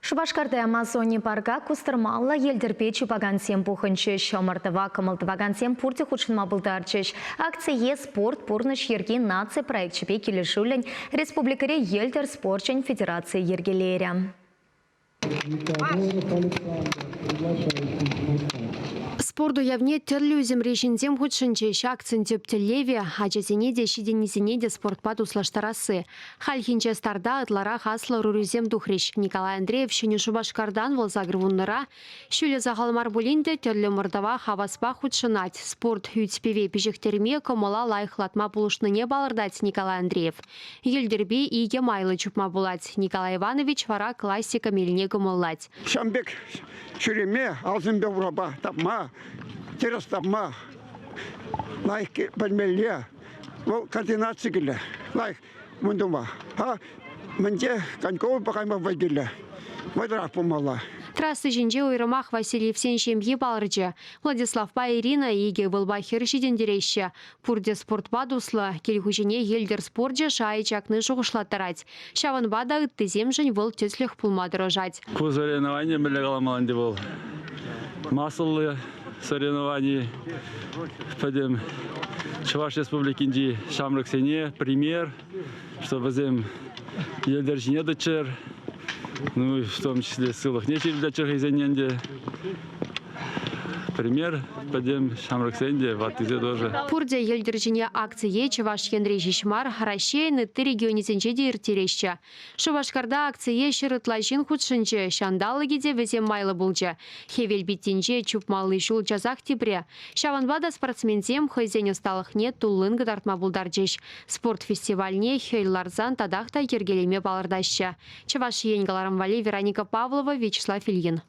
Шупашкарти Амазони парка кустӑрмаллӑ йӗлтӗрпе чупакансем пухӑнчӗҫ. Ӑмӑртӑва кӑмӑл тӑвакансем пурте хутшӑнма пултарчӗҫ. Акцие «Спорт пурнӑҫ йӗрки» наци проекчӗпе килӗшӳллӗн республикӑри йӗлтӗр спорчӗн федерацийӗ йӗркелерӗ. Спорт уявне тӗрлӗ ӳсӗмри ҫынсем хутшӑнчӗҫ. Акцин тӗп тӗллевӗ – ачасене те, ҫитӗннисене те спортпа туслаштарасси. Хальхинче старта ытларах аслӑ ӑрурисем тухрӗҫ. Николай Андреев Ҫӗнӗ Шупашкартан вӑл 80-ра. Ҫулӗ сахал мар пулин те тӗрлӗ ӑмӑртӑва хаваспах хутшӑнать. Спорт ӳт-пӗве пиҫӗхтерме, кӑмӑла лайӑхлатма пулӑшнине палӑртать Николай Андреев. Йӗлтӗрпе икӗ майлӑ чупма пулать. Николай Иванович вара классика мелне кӑмӑллать. Ҫавӑн пек ҫӳреме, алсемпе урапа тапма, тӗрӗс тапма лайӑх пӗлмелле. Вӑл координаци кирлӗ. Лайӑх мӗн тума? Ха, мӗнте Конькова пӑхайма вӑй кирлӗ. Вӑйлӑрах пулмалла. Трасса ҫинче уйрӑмах Васильевсен ҫемйи палӑрчӗ. Владиславпа Ирина икӗ ывӑлпа хӗр ҫитӗнтереҫҫӗ. Пурте спортпа туслӑ. Кил хуҫине йӗлтӗр спорчӗ шайӗ чакни шухӑшлаттарать. Ҫавӑнпа та ыттисемшӗн вӑл тӗслӗх пулма тӑрӑшать. Ку соревнование мӗнле каламалла ӗнтӗ вӑл? Массӑллӑ соревновани пӗтӗм Чӑваш Республикинчи ҫамрӑксене пример, что вӗсем йӗлтӗр ҫине тӑччӑр, ну, в том числе сывлӑхне ҫирӗплетчӗр хӑйсен ӗнтӗ. Пример пӗтӗм ҫамрӑксен те, ваттисен тоже. Пурте йӗлтӗр ҫине акцие Чӑваш Енре ҫеҫ мар, Раҫҫейӗн ытти регионӗсенче те ирттереҫҫӗ. Шупашкарта акцие 100 ытла ҫын хутшӑнчӗ, ҫанталӑкӗ те вӗсем майлӑ пулчӗ. Хӗвел питтинче чупмалли ҫул часах типрӗ. Ҫавӑнпа та спортсменсем хӑйсен ӑсталӑхне туллин кӑтартма пултарчӗҫ. Спорт фестивальне хӗл ларсан татах та йӗркелеме палӑртаҫҫӗ. Чӑваш Ен кӑларӑм валли Вероника Павлова, Вячеслав Ильин.